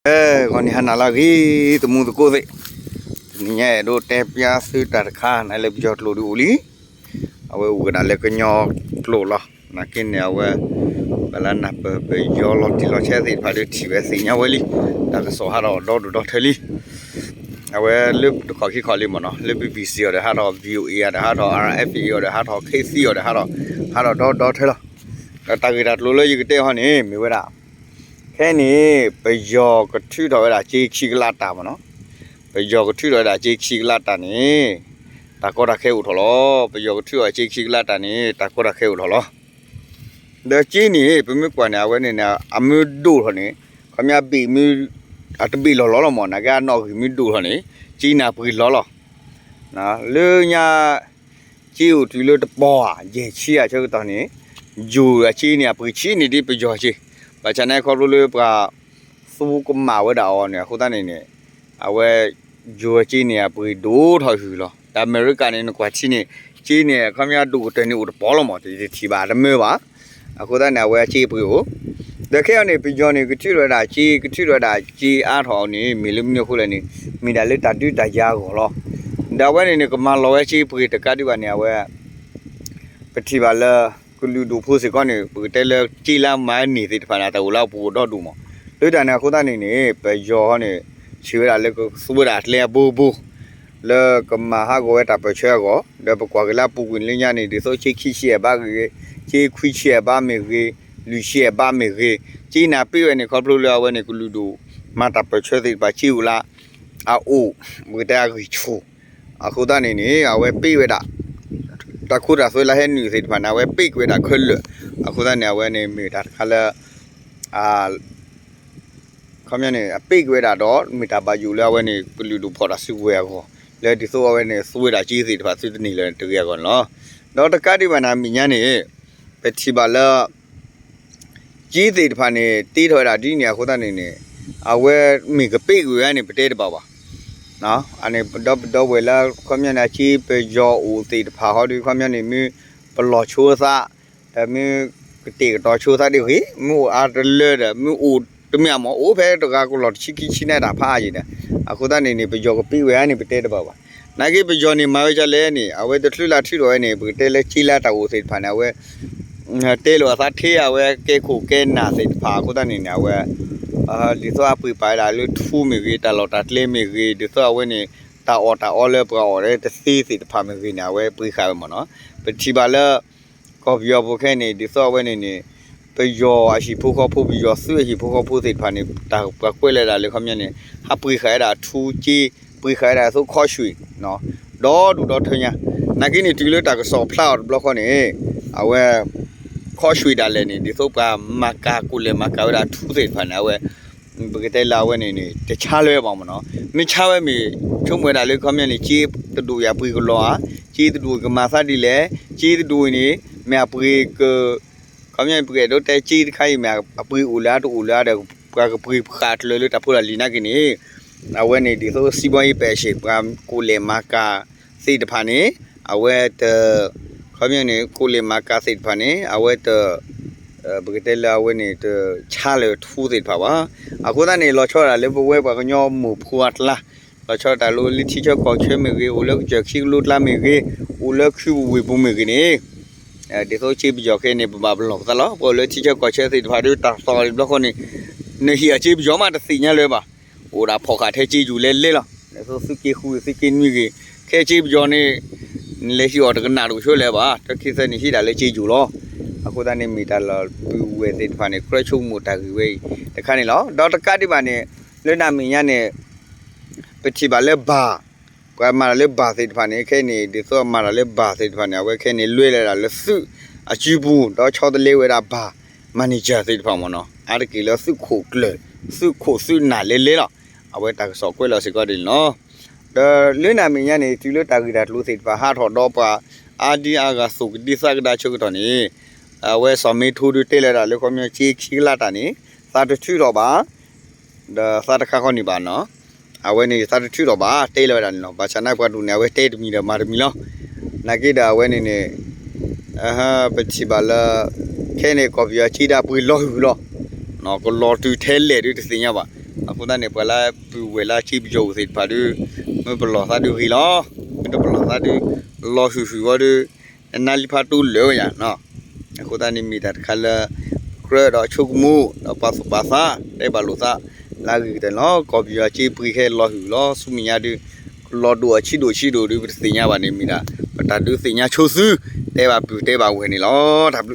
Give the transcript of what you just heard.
အဲ ဂီၤနံၤဟါနၤလၢအဂ့ၤ သမူသကိးသ့ၣ်, တနံၤညါအဲၣ်ဒိးတဲပျါသုတၢ်တခါ နလၢပယီၤကျိာ်ဒုးအိၣ်လံ, အဝဲအိၣ်ကဒါလၢကညီကျိာ်လီၤ. နာ်က့န့ၣ် အဝဲ ပှၤလၢနၢ်ပၢၢ်ပယီၤလီၤတံၢ်လီၤဆဲးသ့ၣ်တဖၣ်ဒီးထံၣ်ဝဲသ့ၣ်ညါဝဲလံ, တၢ်ကစီၣ်ဟးထီၣ်ဒီဒိၣ်ဒီထၢလံ. အဝဲလၢတခီၣ်ခံခီၣ်လံမ့ၢ်နီၤ, လၢ BBC အီၤဒီးဟးထီၣ်, VOA အီၤဒီးဟးထီၣ်, RFA အီၤဒီးဟးထီၣ်, KC အီၤဒီးဟးထီၣ်, ဟးထီၣ်ဒီဒိၣ်ဒီထၢလီၤ. ဒီးတၢ်ဂ့ၢ်တၢ်ကျိၤလၢယကတဲဟီန့ၣ် မ့ၢ်ဝဲဒၣ် ခဲအံၤန့ၣ် ပယီၤကထုးထီၣ်ဝဲဒၣ်စ့ခံကလးတၢ်မ့ၢ်နီၤ, ပယီၤကထုးထီၣ်ဝဲဒၣ်စ့ခံကလးတၢ်န့ၣ် တၢ်ကီတၢ်ခဲအိၣ်ထီၣ်လီၤ. ပယီၤကထုးထီၣ်စ့ခံကလးတၢ်န့ၣ် တၢ်ကီတၢ်ခဲအိၣ်ထီၣ်လီၤ. ဒီးစ့န့ၣ် ပမ့ၢ်ကွၢ်န့ၣ် အဝဲန့ၣ်န့ၣ် အမ့ၢ်ဒိၣ်ထီၣ်န့ၣ် ခီပညီဘ့ၣ်မ့ၢ် အတဘ့ၣ်လီၤလီၤလီၤမ့ၢ်, နာ်က့အနီၣ်ဂံၢ်မ့ၢ်ဒိၣ်ထီၣ်န့ၣ် စ့န့ၣ်အပှ့ၤလီၤလီၤ. လၢညါ စ့အိၣ်တုၤလၢတပီၤဧါ ယဲၢ်ဆံဧါဆၢကတီၢ်န့ၣ် ယိၤအစ့န့ၣ် အပှ့ၤဆံးန့ၢ်ဒ်ပယီၤစ့, ဘၣ်ဆၣ်န့ၣ်ခီဖျိလၢပှၤ သူကမၣ်ဝဲဒၣ်အီၤန့ၣ် အဃိသတးန့ၣ်န့ၣ် အဝဲ ယိၤအစ့န့ၣ် အပှ့ၤဒိၣ်ထီၣ်ဟုၣ်လီၤ. ဒီးအမဲရကၤန့ၣ် နကွၢ်ထံန့ၣ် စ့န့ၣ် ခီပညီဒိၣ်ကတၢၢ်န့ၣ်အိၣ်တပီၤလီၤမ့ၢ်, ယတထံၣ်ဘၣ်တမၢဘၣ်. အဃိသတးန့ၣ် အဝဲအစ့ပှ့ၤအိၣ် ဒီးခဲအံၤန့ၣ် ပယီၤန့ၣ် ကထုးထီၣ်ဝဲဒၣ်စ့ ကထုးထီၣ်ဝဲဒၣ်စ့အါထီၣ်န့ၣ် မ့ၢ်လၢမနုၤအဃိလဲၣ်န့ၣ် မ့ၢ်ဒၣ်လၢတၢ်ဒုးတၢ်ယၤအဂီၢ်လီၤ. ဒီးအဝဲန့ၣ်န့ၣ် ကမၤလီၤဝဲစ့ပှ့ၤတကးဒံးဘၣ်န့ၣ် အဝဲ ပထံၣ်ဘၣ်လၢ ကလုာ်ဒူၣ်ဖိစ့ၢ်ကီးန့ၣ် ပကတဲလၢစ့လၢအမၤန့ၢ်သ့ၣ်တဖၣ်န့ၣ် တၢ်အိၣ်လၢအပူၤဒီဒူၣ်မ့ၢ်. လၢတၢ်န့ၣ်အဃိသတးန့ၣ်န့ၣ် ပယီၤဟီန့ၣ် ဆံးဝဲဒၣ်လၢကသူဝဲဒၣ်ကျဲအဘိဘိ လၢကမၤဟးဂီၤဝဲတၢ်ပၢၢ်ဆၢအဂီၢ်, ဒီးပကွၢ်က့ၤလၢအပူၤကွံာ်လၢညါန့ၣ် ဒ်သိးစ့ခံဆံယဲၢ်ဘးဂ့ၤဂ့ၤ, စ့ခွံဆံယဲၢ်ဘးမ့ၢ်ဂ့ၤ, လွံၢ်ဆံယဲၢ်ဘးမ့ၢ်ဂ့ၤ, စ့န့ၣ်ပ့ၢ်ဝဲန့ၣ် ခီဖျိလၢအဝဲန့ၣ် ကလုာ်ဒူၣ် မၤတၢ်ပၢၢ်ဆၢသ့ၣ်တဖၣ် စ့အိၣ်လၢ အအိၣ် ပကတဲအဂံၢ်ဆူၣ် အဃိသတးန့ၣ်န့ၣ် အဝဲပ့ၢ်ဝဲဒၣ် တၢ်ခိတၢ်သွဲလၢဟဲနုာ်သ့ၣ်တဖၣ်န့ၣ် အဝဲပ့ၢ်က့ၤဝဲဒၣ်ခဲလၢာ်. အဃိသတးန့ၣ် အဝဲန့ၣ်မ့ၢ်တၢ်တခါလၢ ခီပညီန့ၣ် အပ့ၢ်က့ၤဝဲဒၣ်ဒီး မ့ၢ်တၢ်ဘၣ်ယိၣ်လၢအဝဲန့ၣ် ကလုာ်ဒူၣ်ဖီၣ်တၢ်စုကဝဲၤအဂီၢ် လၢဒ်သိးအဝဲန့ၣ် သူဝဲဒၣ်စ့သ့ၣ်တဖၣ်သုတန့ၢ်လၢၤတဂ့ၤအဂီၢ်န့ၣ်လီၤ. ဒီးတကးဒံးဘၣ်န့ၣ် အမဲာ်ညါန့ၣ် ပထံၣ်ဘၣ်လၢ စ့သ့ၣ်တဖၣ်န့ၣ် တ့ထီၣ်ဝဲဒၣ်ဒ်န့ၣ်အဃိသတးန့ၣ်န့ၣ် အဝဲမ့ၢ်ကပ့ၢ်ကွံာ်ဝဲန့ၣ် ပတဲတဘၣ်ဘၣ်. အန့ၣ်ဒီပုၢ်ဒီဝဲၢ်လၢ ခီပညီန့ၣ် အစ့ပယီၤအိၣ်သ့ၣ်တဖၣ်ဟီဒီး ခီပညီန့ၣ် မ့ၢ်ပလီၢ်ဆိအသး ဒီးမ့ၢ်ကတဲာ်ကတီၤဆိသးတဂ့ၤ, မ့ၢ်အိၣ်အါတလၢဒီး မ့ၢ်အိၣ်တမ့ၢ်အမ့ၢ် အိၣ်ဖဲတဂၤကလီၢ်တဆံခံဆံန့ၣ်တၢ်ဖးအါယံၤဒီး အဃိသတးန့ၣ်န့ၣ် ပယီၤကပ့ၢ်ဝဲန့ၣ် ပတဲတဘၣ်ဘၣ်. နာ်က့ပယီၤန့ၣ် မၤဝဲဒ်လဲၣ်န့ၣ် အဝဲတချုးလၢထုးထီၣ်ဝဲန့ၣ် ပကတဲလၢစ့လၢတၢ်အိၣ်သ့ၣ်တဖၣ်န့ၣ် အဝဲ တဲလိာ်အသးထဲအဝဲကဲခိၣ်ကဲနၢ်သ့ၣ်တဖၣ်အဃိသတးန့ၣ်န့ၣ် အဝဲ ဒ်သိးအပှ့ၤပာ်ဝဲဒၣ်လၢထူမ့ၢ်ဂ့ၤ တၢ်လီၢ်တၢ်ကျဲမ့ၢ်ဂ့ၤ ဒ်သိးအဝဲန့ၣ် တၢ်အီၣ်တၢ်အီလၢပှၤအီၣ်လၢတသ့သ့ၣ်တဖၣ်မ့ၢ်ဂ့ၤန့ၣ် အဝဲပှ့ၤဃာ်ဝဲမ့ၢ်နီၤ. ပထံၣ်ဘၣ်လၢ ကီၢ်ပယီၤဖိခဲအံၤန့ၣ် ဒ်သိးအဝဲန့ၣ်န့ၣ် ပယီၤအဟံၣ်ဖိဃီဖိ ပယီၤသုးအဟံၣ်ဖိဃီဖိသ့ၣ်တဖၣ်န့ၣ် တၢ်ပှၤကွဲးလီၤဒၣ်လၢခီပညီန့ၣ် ဟးပှ့ၤဃာ်ဝဲဒၣ်ထူစ့ ပှ့ၤဃာ်ဝဲဒၣ်သိးခီၣ်ဆွံၣ် ဒီဒူၣ်ဒီထၢညါ. နာ်က့န့ၣ် တုၤလၢတၢ်ကစီၣ်ဖျါအီၤတဘျီဃီန့ၣ် အဝဲ ခီၣ်ဆွံၣ်ဒၣ်လဲာ်န့ၣ် ဒ်သိးပှၤမၤကၤ ကိးလဲၤမၤကၤဝဲဒၣ်ထူသ့ၣ်တဖၣ်န့ၣ် အဝဲ ပကတဲလၢအဝဲန့ၣ်န့ၣ် တဆါလၢၤဘၣ်မ့ၢ်နီၤ. မ့ၢ်ဆါဝဲမ့ၢ် ဆိကမိၣ်ဝဲဒၣ်လၢခီပညီန့ၣ် စ့တဒူၣ်အံၤအပှ့ၤကလီၤဧါ, စ့တဒူၣ်အံၤကမၤသးဒ်လဲၣ်, စ့တဒူၣ်အံၤန့ၣ် မ့ၢ်အပှ့ၤက ခီပညီန့ၣ် ပကအဲၣ်ဒိးတဲစ့တခါအံၤ မ့ၢ်အပှ့ၤအိၣ်လၢအတအိၣ်လၢအဒီး ပှၤကပှ့ၤဃာ်တလၢာ်လၢတၢ်ဖိတၢ်လံၤနာ်က့န့ၣ် အဝဲန့ၣ် ဒ်သိးစံးဘီအံၤပဲာ်ဆ့ၣ် ပှၤကိးလဲၤမၤကၤသ့ၣ်တဖၣ်န့ၣ် အဝဲတ ခီပညီန့ၣ် ကိးလဲၤမၤကၤသ့ၣ်တဖၣ်န့ၣ် အဝဲတ ပကတဲလၢအဝဲန့ၣ် တဆါလၢၤထူသ့ၣ်တဖၣ်ဘၣ်. အဃိသတးန့ၣ် လီၤဆီဒၣ်တၢ်လၢပဝဲပှၤကညီမိၢ်ဖိအကျါ, လီၤဆီဒၣ်တၢ်လၢလၢထံဆၢကီၢ်ဆၢမ့ၢ်ဂ့ၤ, အိၣ်လၢကစၢၢ်ခံကလိကျါမ့ၢ်ဂ့ၤ, အိၣ်လၢခုပူၤဝ့ၢ်ပူၤမ့ၢ်ဂ့ၤန့ၣ် ဒ်သိးစ့ပယီၤခဲအံၤန့ၣ် ပဘၣ်ပလီၢ်ပသးလီၤ. ပှၤအိၣ်လၢထံဆၢကီၢ်ဆၢသ့ၣ်တဖၣ်ဒီး တၢ်သီၣ်တဘျီဃီန့ၣ် နဟံးအစ့ပယီၤမးတသ့ၣ်ညါလၢၤဘၣ်. အိၣ်ဒၣ်ဖီၣ်ဃာ်ထဲစ့ယိၤလဲလဲလီၤ. ဒ်သိးသုးက့ဃု သုးက့နွံဂ့ၤ, ခဲစ့ပယီၤန့ၣ် နလဲၤဟံးအီၤတကနၣ်တကဆိလဲၣ်ဘၣ်. တၢ်ခံသၢနံၣ်ဟံးဒၣ်လၢစ့ယိၤလီၤ. အဃိသတးန့ၣ် မ့ၢ်တၢ်လီၤပုၢ်ဝဲၢ်သ့ၣ်တဖၣ်န့ၣ် ကြၢးဆိကမိၣ်တၢ်ဂ့ၢ်ဝဲအံၤတခါန့ၣ်လီၤ. ဒီးတကးဒံးဘၣ်န့ၣ် လၢနၤမဲာ်ညါန့ၣ် ပထံၣ်ဘၣ်လၢဘၣ်, ပှၤမၤတၢ်လၢဘၣ်သ့ၣ်တဖၣ်န့ၣ် ခဲအံၤန့ၣ် ဒ်သိးမၤတၢ်လၢဘၣ်သ့ၣ်တဖၣ်န့ၣ် အဝဲခဲအံၤန့ၣ် လွဲလီၤဒၣ်လၢသုးအစုပူၤ ဒီးဆီတလဲဝဲဒၣ်ဘၣ် manager သ့ၣ်တဖၣ်မ့ၢ်နီၤ, အါတက့ၢ်လၢသုးခိၣ်ကျၢၢ် သုးခိၣ်သုးနၢ်လဲလဲလီၤ. အဝဲတၢ်ကစီၣ်ကွဲးလီၤစ့ၢ်ကီးဒ်န့ၣ်လီၤ. ဒီးလၢနၤမဲာ်ညါန့ၣ် တုၤလၢတၢ်ဂ့ၢ်တၢ်ကျိၤသ့ၣ်တဖၣ် ဟးထီၣ်ဒီးပှၤအါဒံအါဂၤ သိၣ်ကဒံသးကဒါဆၢကတီၢ်န့ၣ် အဝဲစီၤမ့ထိဒုးတဲလီၤဒၣ်လၢခီပညီ စ့ခံကလးတၢ်န့ၣ် သးတထုးထီၣ်ဘၣ် ဒီးသးတခါခီန့ၣ်ဘၣ်နီၤ, အဝဲန့ၣ်သးတထုးထီၣ်ဘၣ် တဲလီၤဝဲဒၣ်န့ၣ်လီၤ. ဘၣ်ဆၣ်နာ်ပှၤဒိၣ်န့ၣ် အဝဲတဲတမံၤဒီးမၤတမံၤလီၤ. နာ်က့ဒီးအဝဲန့ၣ်န့ၣ် ပထံၣ်ဘၣ်လၢ ခဲအံၤန့ၣ် ကီၢ်ပယီၤစ့ဒၣ်ပှ့ၤလီၤဟုၣ်လီၤ. ကလီၤတုၤထဲလဲၣ်ဒုးတသ့ၣ်ညါဘၣ်. အဃိသတးန့ၣ် ပှၤလၢပုၢ်ဝဲၢ်လၢအစ့ပယီၤအိၣ်သ့ၣ်တဖၣ်ဒီး မ့ၢ်ပလီၢ်သးဒုးဂ့ၤလီၤ, မ့ၢ်တပလီၢ်သးဒုး လီၤဟုၣ်ဟုၣ်ဝဲဒီး နနါလံဖးတိၢ်လၢာ်ဝဲယါနီၤ. အဃိသတးန့ၣ်မ့ၢ်တၢ်တခါလၢ ကြၢးဒီးဆိကမိၣ် ဒီးပာ်သူၣ်ပာ်သး တဲဘၣ်လိာ်သး လၢအဂ့ၤကတၢၢ်န့ၣ်လီၤ. ကီၢ်ပယီၤစ့ပှ့ၤခဲလီၤဟုၣ်လီၤ ဆူမဲာ်ညါဒုး ကလီၤဒိၣ်အဆံးဒိၣ်ဆံးဒိၣ်ဒုး ပတသ့ၣ်ညါဘၣ်န့ၣ်မ့ၢ်ဒၣ် ပတၢ်ဒုးသ့ၣ်ညါဆိသု တဲဘၣ်ပုၢ်တဲဘၣ်ဝဲၢ်န့ၣ်လီၤ. တၢ်ဘျုး